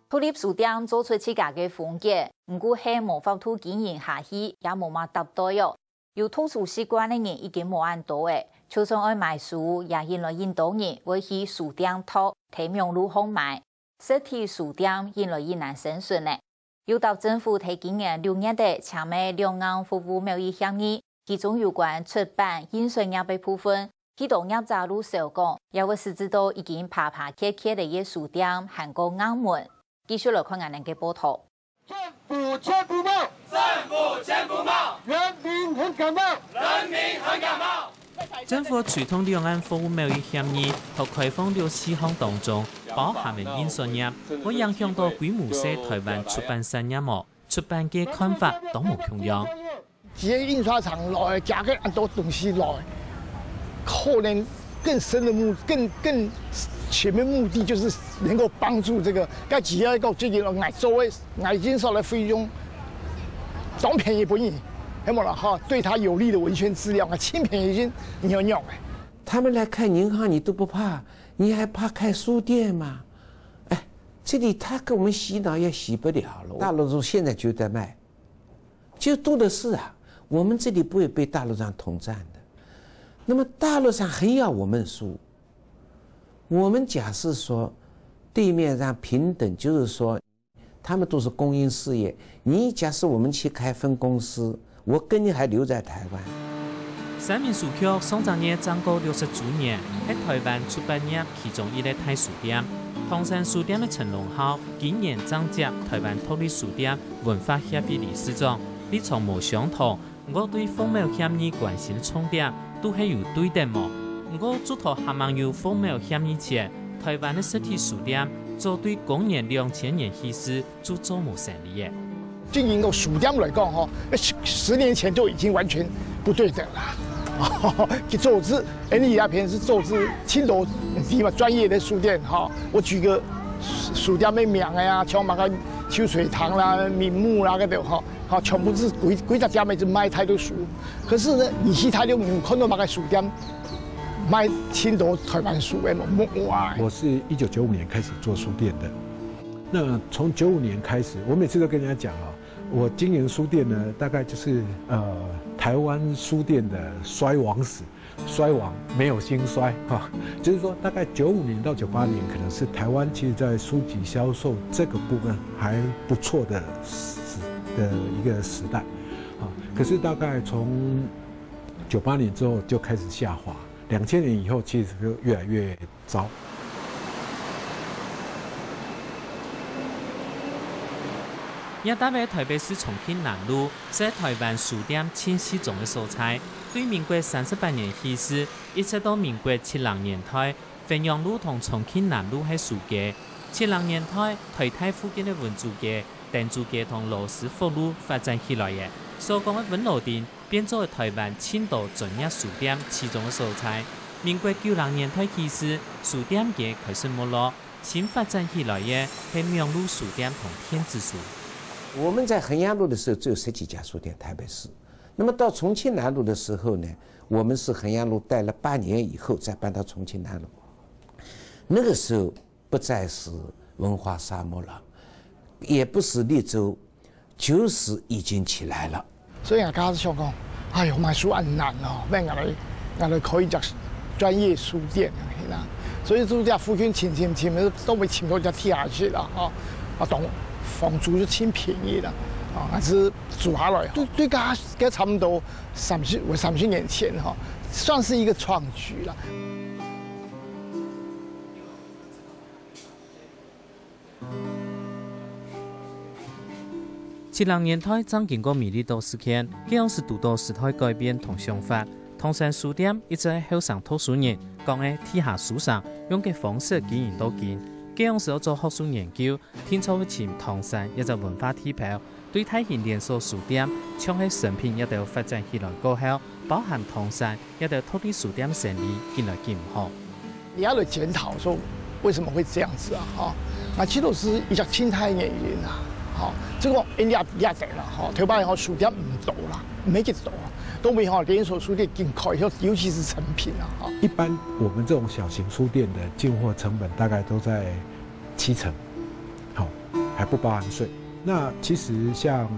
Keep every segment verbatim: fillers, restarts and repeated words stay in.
獨立書店做出自家个風格，毋過係無法度經營下去，也無麼搭對哦。有讀書習慣个人已經無恁多了，就算愛買書，也引來恁多人會去書店擇，在網路項買。實體書店引來恁難生存呢。又到政府在今年六月底簽个兩岸服務貿易協議，其中有關出版、印刷業个部分， 幾多業者都想講，也會使之到已經爬爬蹶蹶个書店還過硬門。繼續來看𠊎等个報導。政府全部罵，政府全部罵，人民很感冒，人民很感冒。政府推動兩岸服務貿易協議，在開放六四項當中，包含个印刷業，會影響到規模細台灣出版產業無？出版界看法都無共樣。 這些印刷廠來，加个恁多東西來，可能更深的目，更，更前面目的就是能夠幫助這個，該主要个最近來做个，來印刷个費用，當便宜分你，係無啦哈？對他有利的文宣資料，啊，盡便宜，你要用哎。他們來開銀行，你都不怕，你還怕開書店嗎？哎，這裡他給我們洗腦也洗不了了。大陸書現在就在賣， 就多的是啊，我們這裡不會被大陸上統戰的。那麼大陸上很要我們書，我們假設說對面上平等，就是說他們都是公營事業，你假設我們去開分公司，我跟你還留在台灣。三民書局上隻月正過六十週年，係台灣出版業其中一個大書店。唐山書店个陳隆浩今年正接台灣獨立書店 文化協會理事長，立場無相同，毋過對服貿協議關心个重點都係有對等無？毋過，就在還吂有服貿協議前，台灣个實體書店早對公元兩千年起勢就做無生理了。經營个書店來講吼，十，十年前就已經完全不對等了。去做資，N E那邊是做資，盡多地方專業个書店哈。我舉個書店个名个啊，像麼个秋水堂啦、名目啦，該兜哈。 吼，全部係歸，歸隻店仔就賣大陸書。可是呢，你去大陸，你有看到麼个書店賣盡多台灣書个無？無啊。我是一九九五年開始做書店的。那從九五年開始，我每次都跟人家講哦，我經營書店呢，大概就是，呃，台灣書店的衰亡史。 衰亡，沒有興衰，哈。就是說，大概九五年到九八年，可能是台灣其實在書籍銷售這個部分還不錯的時，的一個時代，啊，可是大概從九八年之後就開始下滑，兩千年以後其實就越來越糟。 這搭个台北市重慶南路，係台灣書店盡集中个所在。對民國三十八年起勢，一直到民國七零年代，汾陽路同重慶南路係書街。七零年代，台大附近个溫州街、登州街同羅斯福路發展起來个。所講个溫羅丁 變做台灣盡多專業書店集中个所在。民國九零年代起勢，書店街開始沒落，新發展起來个係網路書店同電子書。我們在衡陽路的時候只有十幾家書店，台北市。那麼到重慶南路的時候呢，我們是衡陽路待了半年以後，再搬到重慶南路。那個時候 不再是文化沙漠了，也不是綠洲，就是已經起來了。所以𠊎開始想講，哎喲，賣書恁難哦，愛𠊎來，𠊎來開一家專業書店，係啦。所以就在附近尋尋尋，都未尋到一家地下室啦，吼，啊，當房租就盡便宜啦，啊，還係租下來，對，對，該，該差不多三十，我三十年前吼，算是一個創舉啦。 七零年代正經過美麗島事件，該央時堵到時代改變同想法。唐山書店一直係後生讀書人講个地下書城，用个方式經營到今。該央時愛做學術研究，定著會尋唐山這隻文化地標，對大型連鎖書店，像係誠品這兜發展起來過後，包含唐山 這兜獨立書店生理緊來緊毋好。你要來檢討說為什麼會這樣子啊？哈，那其實是一個生態原因啊。哈，這個因為也也等了哈，頭擺吼書店毋多啦，沒幾多啦，都沒有連鎖書店緊開，尤其是誠品啊，哈。一般我們這種小型書店的進貨成本大概都在七成，好，不包含税。那其实像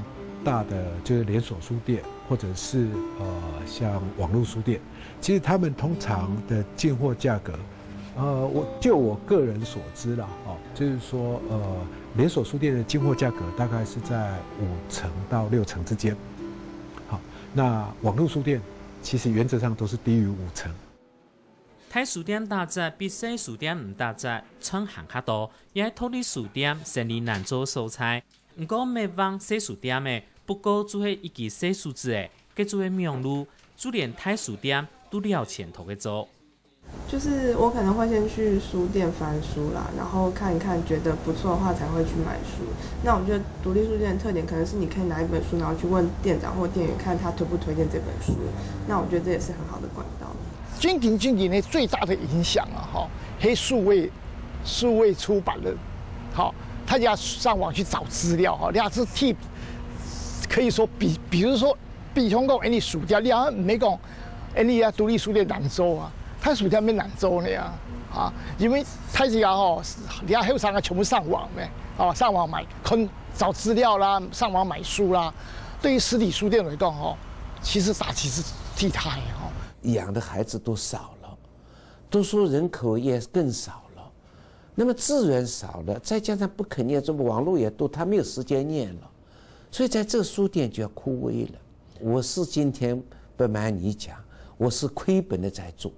大的就是连锁书店，或者是呃像网络书店，其实他们通常的进货价格，呃，我就我个人所知啦，哦，就是说呃连锁书店的进货价格大概是在五成到六成之间。好，那网络书店其实原则上都是低于五成。大书店打折比細书店毋打折，賺還較多，也係獨立書店生理難做个所在。毋過，乜話細書店仔，不過就係一支細手指仔，該就係網路，就連大書店都了錢討个做。就是我可能会先去书店翻书啦，然后看一看，觉得不错的话才会去买书。那我觉得独立书店的特点可能是你可以拿一本书，然后去问店长或店员看他推不推荐这本书。那我觉得这也是很好的管道。今天今天呢最大的影响啊，哈，黑数位数位出版了，好，大家上网去找资料哈，你还是替可以说比，比如说比方讲，哎，你书店，你好像没讲，哎，你啊独立书店难做啊，大书店没难做呢啊，啊，因为大家吼，你看后生啊全部上网咩，哦，上网买，看找资料啦，上网买书啦，对于实体书店来讲吼，其实打击是替他的吼。养的孩子都少了，读书人口也更少了，那么资源少了，再加上不肯念书，网络也多，他没有时间念了，所以在这书店就要枯萎了。我是今天不瞒你讲，我是亏本的在做。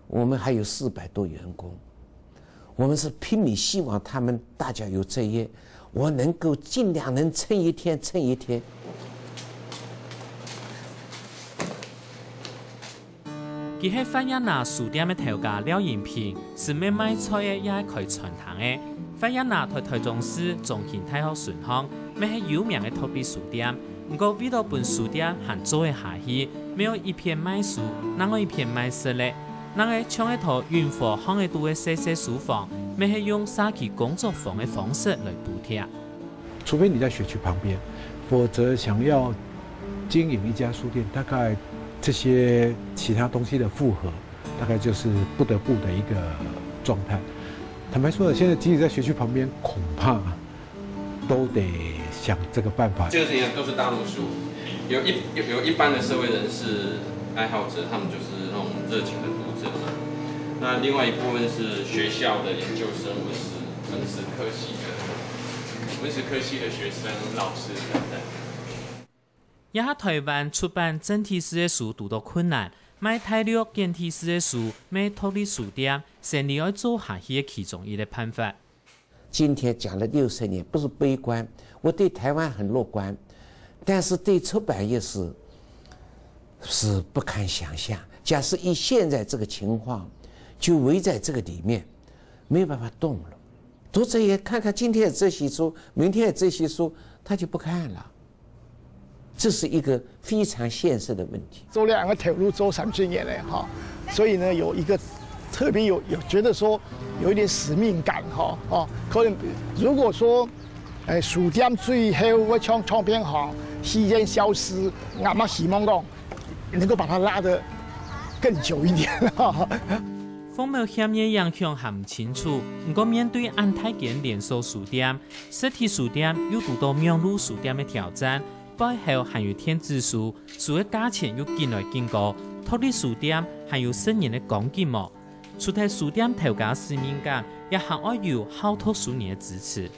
我们还有四百多员工，我们是拼命希望他们大家有这些，我能够尽量能撑一天撑一天。佢係范亚娜书店个頭家廖英平，係賣賣菜个也係開餐廳个。范亚娜在台中市中興大學脣項，乜係有名个獨立書店。毋過為了分書店還做得下去，乜愛一片賣書，另外一片賣食个。另外像係在雲和巷仔肚个細細書房，乜係用社區工作坊个方式來補貼。除非你在学区旁边，否则想要经营一家书店，大概这些其他东西的复合，大概就是不得不的一个状态。坦白说，现在即使在学区旁边，恐怕都得想这个办法。这个事情都是大陆书，有一有有一般的社会人士爱好者，他们就是那种热情的读者嘛。那另外一部分是学校的研究生、文史文史科系的文史科系的学生、老师等等。這下台灣出版正體字个書堵到困難，賣大陸簡體字个書，乜係獨立書店生理愛做下去个其中一個辦法。今天講了六十年，不是悲觀，我對台灣很樂觀，但是對出版業是是不堪想象。假使以現在這個情況，就圍在這個裡面，沒有辦法動了。讀者也看看今天的這些書，明天的這些書，他就不看了。這是一個非常現實的問題。做兩個頭路做三十年了哈，所以呢，有一個特別有有覺得說有一點使命感哈哦。可能如果說，哎，書店最後會像唱片行時間消失，𠊎嘛希望講能夠把它拉得更久一點。封面協議影響還毋清楚，毋過面對恁大間連鎖書店，實體書店又堵到網路書店个挑戰，背後還有電子書，書个價錢又緊來緊高，獨立書店還有食人个光景無？除忒書店頭家使命感，也還愛有好讀書人个支持。